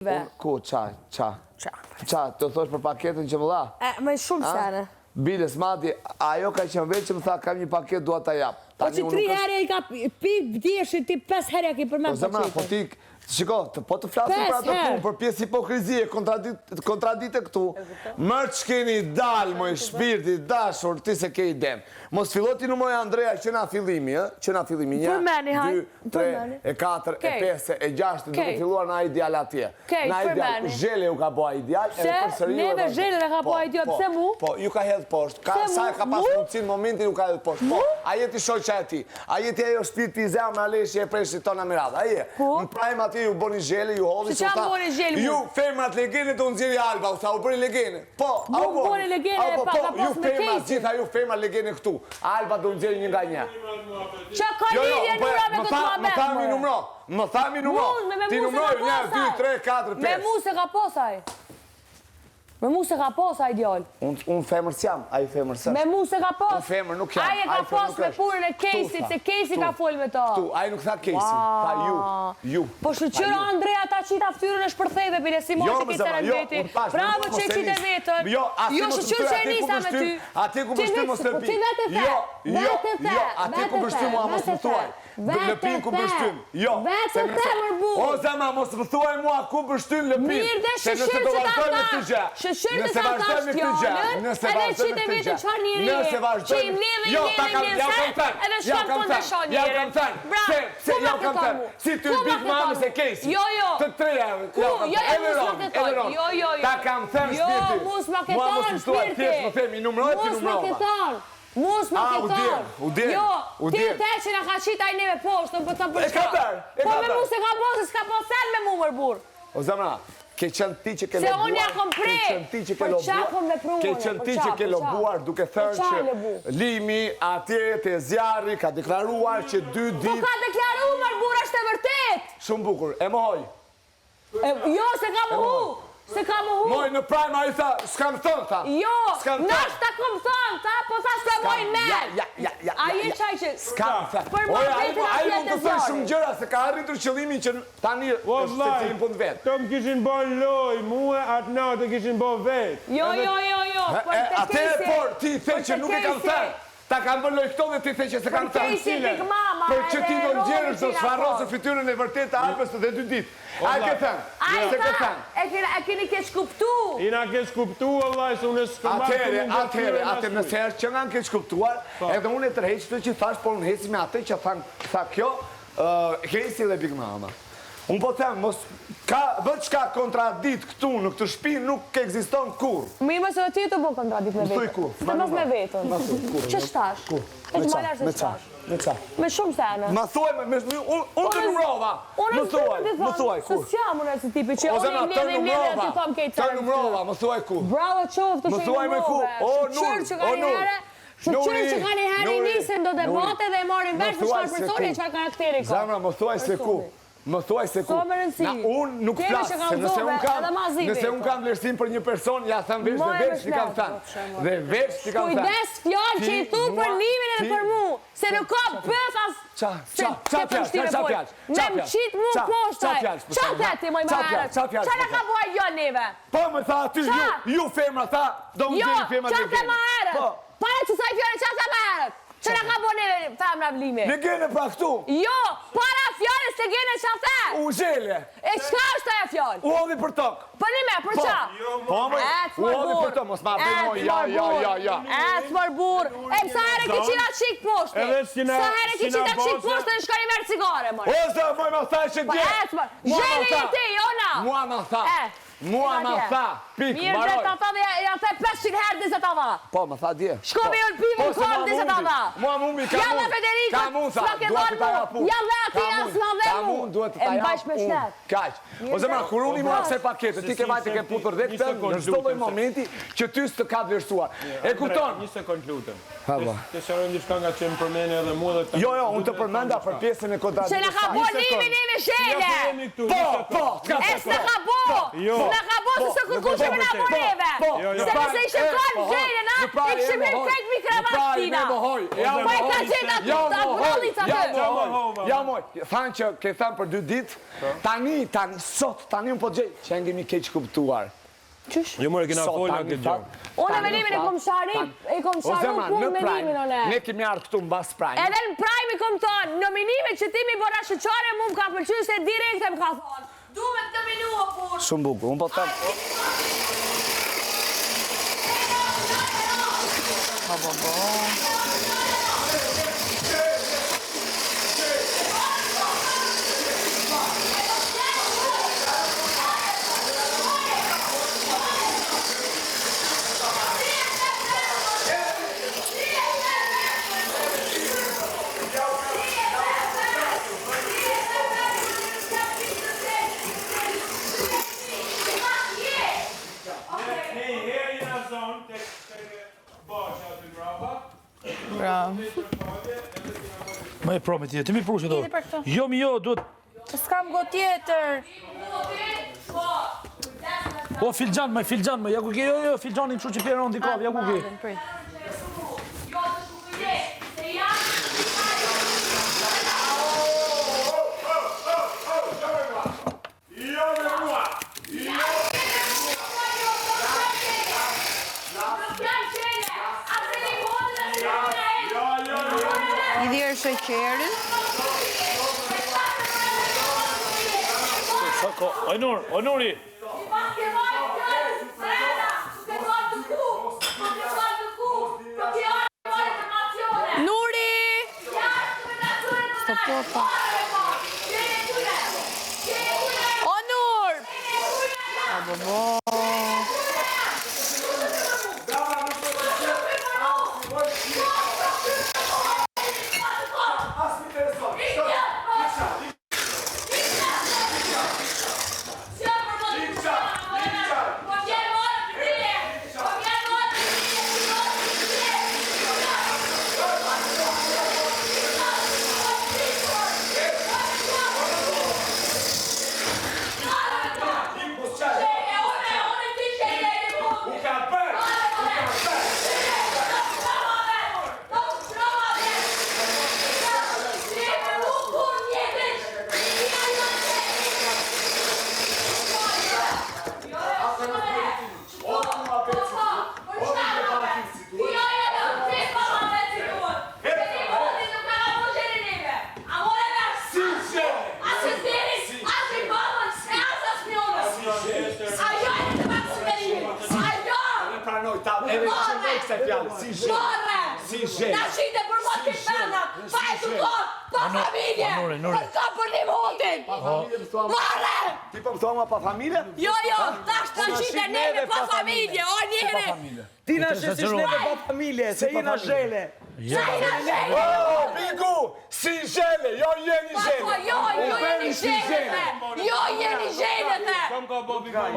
Unë, ku, ça, ça? Ça? Ça, të thosh për paketën që më dha? E, me shumë sene. Biles, madje, ajo ka qenë vetë që më tha, kam një paketë, dua ta jap. Po që tri herë i ka pi djeshi ti pes herë ja ki përmend Po zemra, po ti, shiko, po të flasim për ato punë, për pjesë hipokrizie, kontradite këtu, mër ç'keni dalë, moj shpirti, dashur, ti s'e ke idenë. Mos fillo ti numëroj Andrea që nga fillimi, ë, që nga fillimi, një, dy, 3, e 4, e 5, e 6, duke filluar nga ai djalë atje. Nga ai djalë, zhele ju ka bo ai djalë, edhe përsëri ju e Neve zhele na ka bo ai djalë, pse mu? Po, ju ka hedhë poshtë, sa e ka pas mundësinë momentin ju ka hedhë poshtë. Po, a je ti shoqja e tij, a je ti ajo shpirti i zemra Aleshi e preshi tona me radhë, a je? Në prime atje ju bëni zhele, ju hodhi, se u tha, ju femrat legene do nxjerri Alba, u tha, u bëri legene. Po, a u bëni? A u po, po, ju femrat, gjitha ju femrat legene këtu. Alba do nxjerrë një nga një. Ça ka jo, jo, lidhje po, Nura me këtë muhabet? Më tha mi numro, më tha mi numro. Ti numroj, një, dy, tre, katër, pesë. Me mu s'e ka pas ai. Me mu s'e ka pas ai djalë. Unë femër s'jam, ai femër s'është. Me mu s'e ka pas. Unë femër nuk jam, ai e ka pas me punën e Kejsit, se Kejsi ka fol me to. Këtu, ai nuk tha Kejsi, tha ju, ju. Po shyqyr Andrea ta qita fytyrën e shpërtheve bile si mos e ke të rëndeti. Jo, Bravo që e qite vetën. Jo, jo shyqyr që e nisa me ty. Atje ku pështy mos lëpi. Ti vetë the. Jo, jo, jo, atje ku pështy mua mos më thuaj. Lëpin ku pështyn. Jo. Vetë the mër burrë. O zemra, mos më thuaj mua ku pështyn lëpin. Mirë dhe shyqyr që ta thash. Shyqyr që ta thash fjalën. Edhe qite vetën çfarë njeri je. Që i mbledhe i mbledhe i mbledhe edhe shkon në fund e shan njerin. Ja kam thënë. Bravo. Se ja kam thënë. Si ty Big Mama se Kejsi. Jo, jo. Të treja. Ku? Jo, jo, mos ma ke thënë. Jo, jo, jo. Ta kam thënë jo, shpirti. Jo, mos ma ke thënë shpirti. Thjesht më them, i numëroj ti numërova. Mos ma ke thënë. Mos ma ke thënë. U djem, Jo, u ti djem. the që na ka qit ai neve poshtë, unë po të them për E ka çka. bërë, e Po ka me bërë. mu s'e ka bo, se s'ka bo sen me mu mër burrë. O zemra, ke qenë ti që ke Se lobuar. unë ja kom pre. Ke qenë ti që ke Për qa lobuar. kom vepru Ke unë, qenë për ti qa, që ke për qa. lobuar duke Për thënë qa që lobu? Limi atje te zjarri ka deklaruar që dy Po ditë ka deklaru mër burrë është e vërtet. Shumë bukur, e mohoj. Jo, s'e ka mohu. S'e ka mohu. Moj në prime ai tha, s'kam thënë tha. Jo, S'kam thënë. nashta kom thënë, tha, po tha s'e moj Ja, men. ja, ja, ja. Ai ja, e qaj që... S'kam thënë. Për Ore, ai muhabetin ai atje mund te të thojë shumë zjarri. gjëra se ka arritur qëllimin që tani O është vllai, secili në punë të vet. këto më kishin bo lojë, mue atë natë e kishin bo vetë. Jo, jo, jo, jo, për E, te Atëherë Kejsi. por ti the për që te nuk e kam Kejsi. thënë. Ta kam bërë lojë këto dhe ti the që s'e kam Për thënë. Kejsi, Big Mama, Për që ti edhe do Roni nxjerrësh do që na shfarosë thonë. fytyrën e vërtetë të Albës dhe dy ditë. A e ke thënë? Ai S'e ke tha, thënë. e keni, e keni keq kuptu. I na keq kuptu o vllai se unë s'kam marrë Atëherë, këtu atëherë, atëherë nëse është që nga keq kuptuar, edhe unë e tërheq këtë që thash, por unë eci me atë që than, tha kjo, Kejsi dhe Big Mama. Unë po them, mos ka vë çka kontradit këtu në këtë shtëpi nuk ekziston kurrë. Mirë mos edhe ti të bën kontradit me Më thuj vetën. ku, Se mos me vetën. Ma thuj ku. Që shtash? Ku? E Me të qa? ma larë Me se qa? shtash. Me qa? Me shumë sene. Ma thuaj, me, me, unë unë të numrova. Unë Më thuaj, më thuaj Se ku. s'jam unë si tipi që O unë zemra, i të mbledh i mbledh dhe numrova. ti thom kejtë Të numrova, më thuaj ku. Bravo qoftë Më që i thuaj me ku. numrove. O, Shyqyr Nur, që o, ka një Nur. herë, shyqyr që ka një herë i Nuri, nisin do debate dhe e marrin Më vesh se thuaj çfarë se personi e ku. çfarë karakteri ka. Zemra, më thuaj se ku. Më thuaj se ku. Sa me rëndësi. Na, unë nuk Kemi flas, që se nëse kallzove, unë kam, edhe ma zi nëse vetë. unë kam vlerësim për një person, ja them vesh Mo dhe e vesh t'i kam me thënë. Dhe vesh t'i kam thënë. Kujdes fjalë që i Ti thu për mua- Limin edhe ti- për mu, se nuk ka bëth as Qa, se qa, qa ke fjalë, përshtyre qa fol. fjalë, Me qa më fjalë, qit mu qa- poshtë qa ai. fjalë, Qa the ti moj qa më fjalë, herët? qa fjalë, Qa na po ka bo ai jo neve? Po më tha aty, Qa? ju, ju femra, tha, do më Jo, gjeni femra qa dhe the më herët? Po, Para që saj fjale, qa the më herët? Qa na ka bo neve femra Limi? Legene pra këtu, Jo, para fjalës legene qa the? u zhele, E çka është ajo fjalë? u hodhi për tokë. Për një me, për Po, qa? po më, Ec, u mor hodhi burr. për tokë, mos ma bëj Ec, moj, ja, mor ja, burr. ja, ja. Ec, mor burr. E sa herë ke qita çik poshtë? Edhe s'kina- Sa herë ke s'kina qita çik bose. poshtë dhe shkoni merr cigare, mor. O, zë, moj, ma tha që Po dje. ec, mor. Mua ma Zhele tha. je ti, jo na. Mua ma tha. E. Mua ma atje. tha. Pik, Mirë, dhe mbaroj. ta tha dhe ja, ja the 500 herë disa ta dha. Po, më tha dje. Shko Po. me unë pive Po, në se kohë mua disa ta mundi. dha. Mua mumbi, ka Ja mund. dha Federikut, Ka mund, tha, s'ma ke dua dhënë të ta mu. jap unë. Ja dha Ka atij, mund, s'ma dhe Ka mu. mund, duhet të E ta mbajsh jap me unë. shnet. Kaq. O zemra, kur unë i mora kësaj pakete, ti ke vajtë ke puthur dhe Një këtë sekond, në çdo lloj lutem, se- momenti që ty s'të ka vlerësuar. E kupton? Një sekond lutem. Ha, po. Të sqarojmë diçka nga që më përmende edhe mua dhe Jo, jo, unë të përmenda për pjesën e kontraditës. Se na ka bo Një sekond. Limi neve Ja zhele. ku jemi këtu, Po, një sekond. po, s'ka E s'na ka bo. Jo. S'na ka bo. se s'e kërkush me na bo neve. Se nëse ishim kanë zhele na, i kishim hyrë krejt mi krevat tina. Po e ka gjetë atë atë brallic aty. Ja moj, thanë që ke thënë për dy ditë, tani, tani, sot, tani unë po gjej, që e kemi keqkuptuar. Qysh? Jo more kena fol na këtë gjë. Unë me Limin e kom sharu, e kom sharu punë me Limin unë. Ne kemi ardhur këtu mbas prime. Edhe në prime i kom thonë, nominimet që ti mi bëra sheqare mu më ka pëlqy se direkt e më ka thonë. Du me të nominu o burrë. Shumë bukur, unë po them. Po po po. Më e promi ti, ti mi prushë do. Jo mi jo, duhet... S'kam go tjetër. O, filxhan, më filxhan, më, ja ku ke, jo, jo, filxhanin kështu që pjeron di kafë, ja ku ke. I dhjerë sheqerin. Ojnur, Ojnuri! Nuri! Stop, po. O Nur! O bo bo. Na shite për mos të penat, pa edukat, pa familje, për ka për një mutin. Marre! Ti po më thua pa familje? Jo, jo, tash na shite neve pa familje, o njeri. Ti na shesish neve pa familje, se jena zhele. Sa jena zhele? O, Bigu, si zhele, jo jeni Pa, zhele. po, jo, jo jeni zhele, the. Jo jeni zhele, the.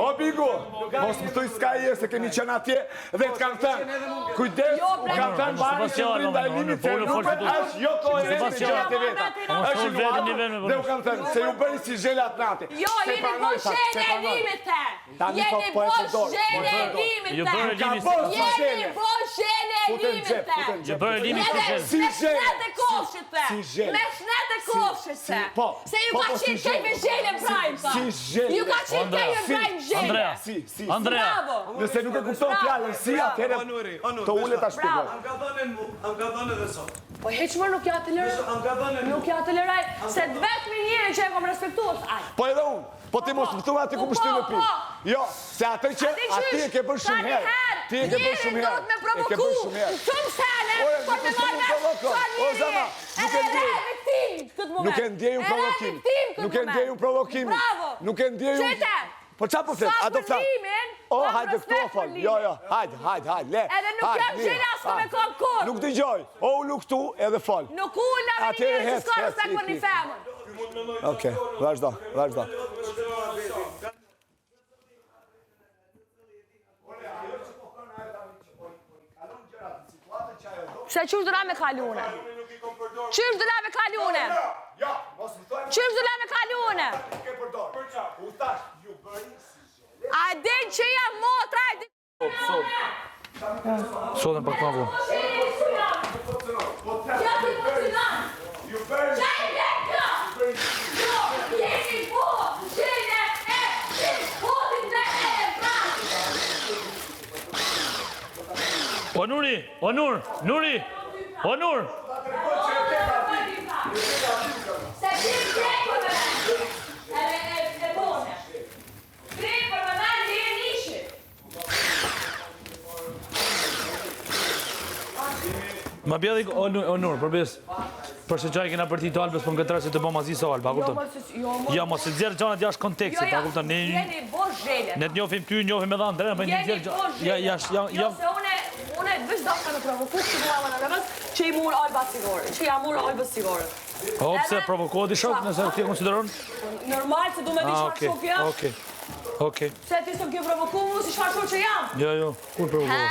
O, Bigu, mos më thuj s'ka je, se kemi qenë atje dhe të kam thënë, kujdes, Jo, u kam thënë bari që brinda e limit, se nuk është jo koherente me gjërat e veta. Është fol vetëm një vend me dhe u kam thënë, se ju bëri si zhele atë natë. Jo, Se jeni pranoj, po tha, se zhele e pranoj. limit, the. Tani po- Jeni po e po përdor, po e zhele e përdor. limit, Ju the. bërë Ka limi bërë si Jeni zhele. po zhele e Futen limit, xhep, the. futen Ju xhep. bërë limi si Edhe zhele. Si me zhele. shnet e kofshit, the. Si zhele. Me shnet e kofshit, the. po, Se ju po, ka po, si qenë kej me zhele. zhele prime, tha. Si zhele. Ju ka qenë kej me Si- prime zhele. Andrea, Si, si, si. Andrea, Bravo. Nëse nuk e kupton fjalën si, atëherë O Nuri, o Nuri. të ulet ta shpjegoj. Am ka dhënë mu, am ka dhënë edhe sot. Po hiq më nuk ja toleroj. Am ka dhënë Nuk ja toleroj se të vetmi njeri që e kom respektu është ai. Po edhe unë, po ti mos më thua aty ku më shty në Po, pikë. po. Jo, se atë që Aty aty e ke bërë shumë herë. Ti e ke bërë shumë herë. Duhet me E ke provoku. bërë shumë herë. Shumë sene, Ore, por nuk me është marrë unë vesh provokon. çfarë O, njeri Zama, je. nuk e Edhe ndjej. re viktim këtë moment. Nuk e ndjej unë Edhe re provokim. viktim këtë Nuk e ndjej unë moment. provokimin. Bravo. Nuk e ndjej unë. Qete. Po çfarë po flet? Sa A do për flas? limin, O, kam hajde këtu o respekt fol. për Jo, limin. jo, hajde, hajde, hajde, le. Edhe nuk hajde, jam mirë, zhele as hajde. me kom kurrë. Nuk dëgjoj. O ulu këtu edhe fol. Nuk ula me një Atëherë njeri që hec, s'ka hec, respekt për ik, një ik. femër. Okej, vazhdo, vazhdo. Se qysh do me kalune? Qysh do me kalune? Jo, mos më thuaj Qysh do me kalune? nuk e përdor. U thash, ju bëri si A din që... Sodën pak ma vonë. O Nuri, o Nur, Nuri, o Nur. Ma bjedhi o, o Nur, për besë, për se qaj kena për ti të Albës, për në këtë rast që të bëm azi së Alba, a kupton? Jo, jo, jo, mos e nxjerr gjanat jashtë kontekstit, a kupton? Ne jeni bo zhele. Ne të njohim ty, njohim edhe Andrenë, po ne nxjerr gjanat. Ja, ja, ja, jo, se une une veç dashta me provoku kështu mua më në që i mur Alba cigare, që ja mur Albës cigare. Po pse provokohet i shok, nëse ti e konsideron? Normal se du me di ah, çfarë shok jam. Okej. Okej. Pse ti s'më ke provoku mu si çfarë shok që jam? Jo, jo, kur provokova?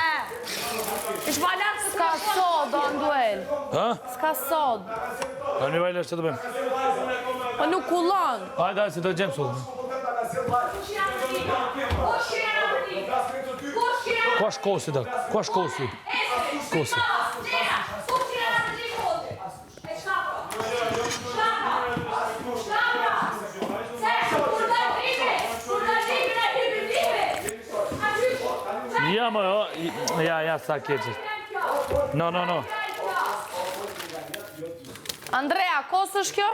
Ish balan se S'ka sodë, Anduel. Ha? S'ka sodë. A një vajle që të bëjmë? Po nuk kullon. Hajde, hajde, se do gjejmë sodë. Ku është kosi, da? Ku është kosi? Kosi. Ja, më, ja, ja, sa keqe. No, no, no. Andrea, kos është kjo?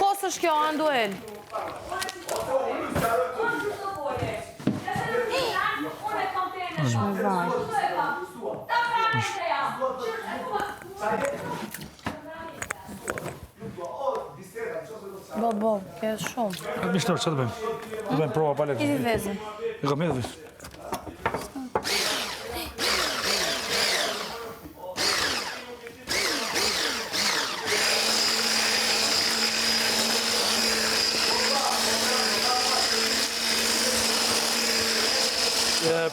Kos është kjo, Anduel? Bo, bo, ke shumë. A të mishtë, që të bëjmë? Të bëjmë prova pa lekë. Hidhi vezën. E kam hedhë vezën.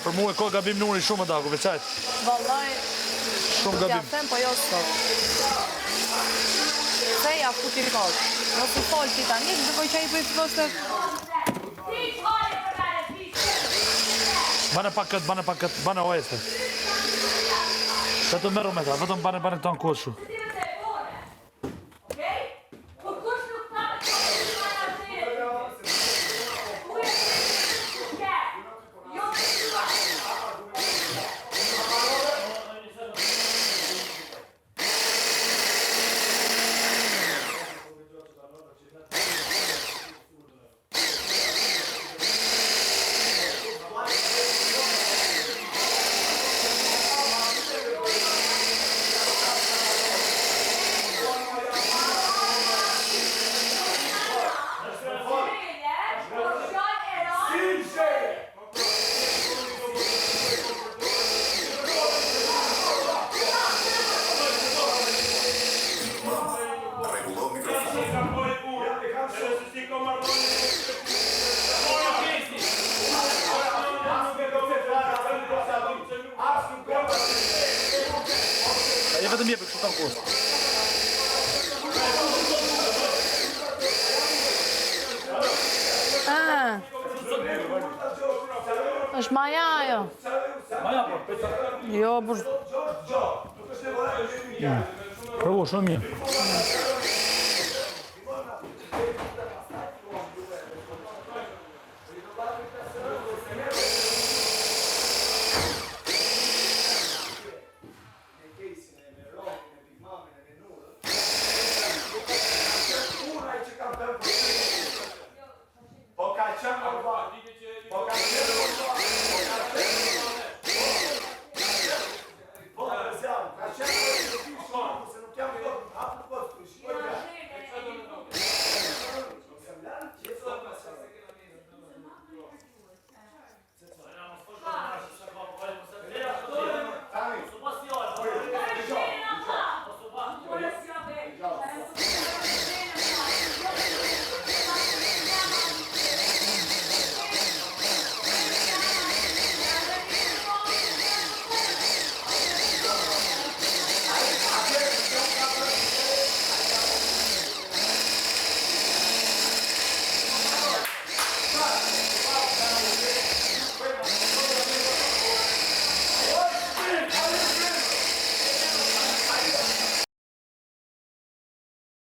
Për mu e ka gabim Nuri shumë ata, ku veçajt. Vallaj, shumë gabim. Ja them, po jo sot. Se ja futi kot. Mos u fol ti tani, ndërkohë që ai po i thoshte Bane pak këtë, bane pak këtë, bane o este. Se të merru me ta, vetëm bane bane të në koshu. E vetëm jepi kështu ta kostë. Ah. Është maja ajo. Maja po, peta. Jo, bur. Provo shumë mirë.